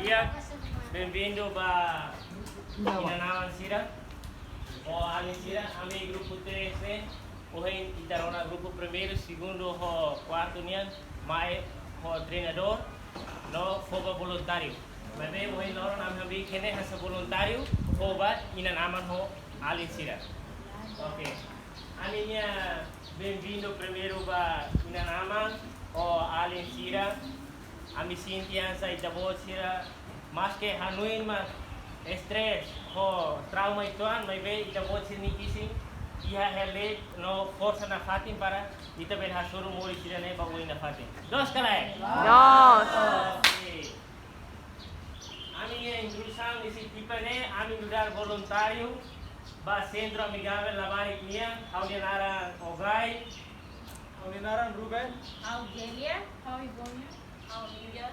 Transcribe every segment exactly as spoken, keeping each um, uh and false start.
Di'ak, benvindu ba inan-aman sira ho alin sira, ami grupu três ne'e. Ohin ita rona grupu primeiru, segundu ho kuartu nian mai ho treinadór no fó ba voluntáriu. Maibé ohin loron ami hamriik iha ne'e hanesan voluntáriu fó ba inan-aman ho alin sira. Oke. Ami-nia benvindu primeiru ba inan-aman ho alin sira. Ami sente hanesan ita-boot sira, maske hanoin mak stress ho trauma uitoan, maibé ita-boot sira-nia isin iha hela no forsa nafatin para ita bele hasoru moris sira-ne'e ba oin nafatin. Loos ka lae? Loos. Oke. Ami-nia introdusaun iha tipe ne'e, ami nu'udar voluntáriu ba Sentru Amigavel Labarik nian, ha'u-nia naran Ograi. Ha'u-nia naran Ruben. Ha'u Gelia. Ha'u Ivonia. Ha'u Ninja.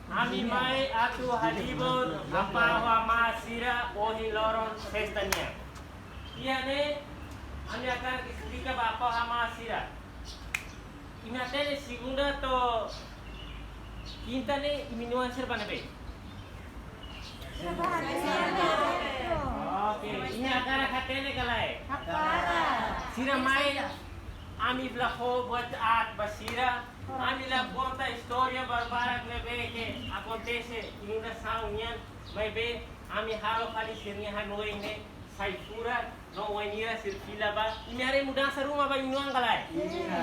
Ami mai atu halibur apá ho amá sira ohin loron festa nian. Iha ne'e, ami hakarak esplika ba apá ho amá sira. Imi hatene segunda to'o kinta ne'e imi-nia oan sira ba ne'ebé? Oke, imi hakarak hatene ka lae? Hakarak. Sira mai, ami la fó buat aat ba sira, ami la konta istória barbarak ne'ebé ke akontese inundasaun nian, maibé ami halo fali sira-nia hanoin ne'e sai furak, no wainhira sira fila ba, imi haree mudansa ruma ba imi-nia oan ka lae? Iya.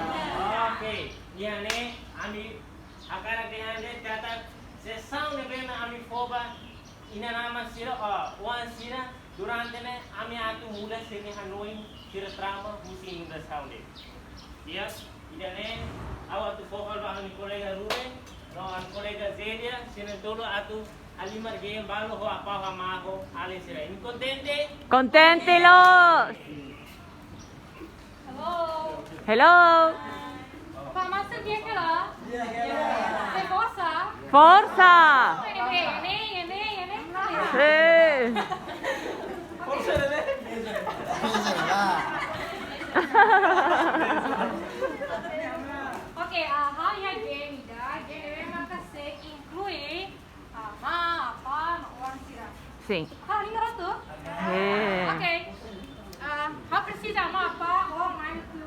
Oke, iha ne'e ami hakarak dehan de'it katak sesaun ne'ebé mak ami fó ba inan-aman sira, ah, oan sira, durante ne'e ami atu muda sira-nia hanoin, sira trauma husi inundasaun de'it. Di'ak, ida-ne'e ha'u atu fó ba ha'u-nia kolega Ruben, no ha'u-nia kolega Zelia, sira na'in-tolu atu halimar game balu ho apá ho amá ho alin sira. Imi kontente? Kontente loos. Hello. Hello. Apá ho amá sira di'ak ka lae? Di'ak, di'ak. Forsa. Forsa. Ne'e, ne'e, ne'e, ne'e. Hey. Oke, ah, ha'u-nia game ida, game ne'e maka sei inklui amá, apá, no oan sira. Sin. Ha'u-nia rotu? Hee. Oke. Ah, ha'u presiza amá, apá, oan, mai tu.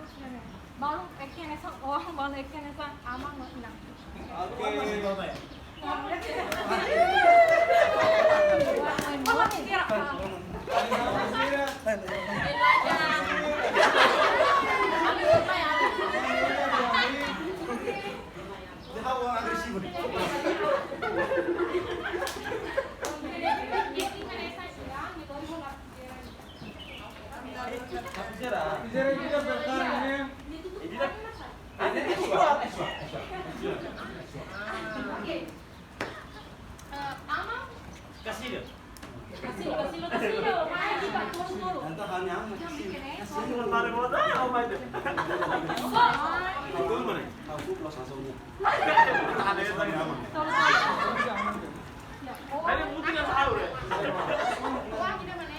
Balu, eke nesa, oan, balu, eke nesa, amá, no inan. Oke. Oke. Eh, amá. Kasih dia. Kasih, kasih, kasih. Mai, kita turun dulu. Nanti hanya amá kasih. Kasih. Turun mana? Oh, my God. Turun mana? Aku plus langsungnya. Ada yang tanya. Ada yang mungkin yang tahu deh. Wah, kita mana?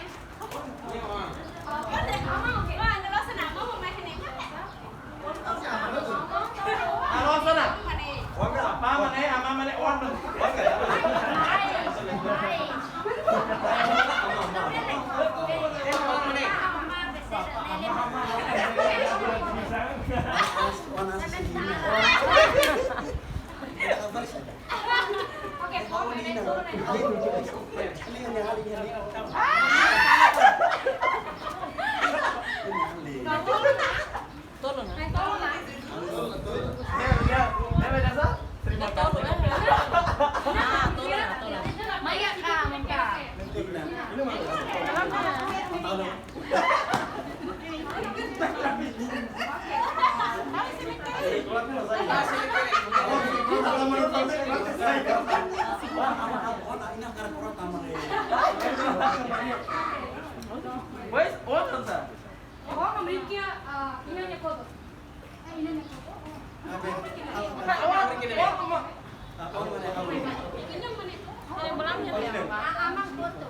Oke, tolong, ne'e, tolong, ne'e. Tolong, ne'e. Tolong, ne'e. Nah, tolong, nah, tolong. Maya, Kak, Kak. Wes, oh, tanta. Oh, memberikan, eh, ininya foto. Eh, ininya foto. Oh. Apa? Apa? Apa? Apa? Ini yang mana? Oh, yang belakangnya. Ah, amang foto.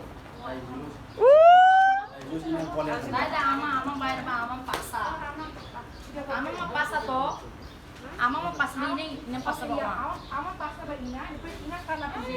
Ada amang, amang bayar, amang paksa. Amang mau paksa toh. Amang mau paksa ini, ini paksa doang. Amang paksa ba inan, depois inan karena kerja.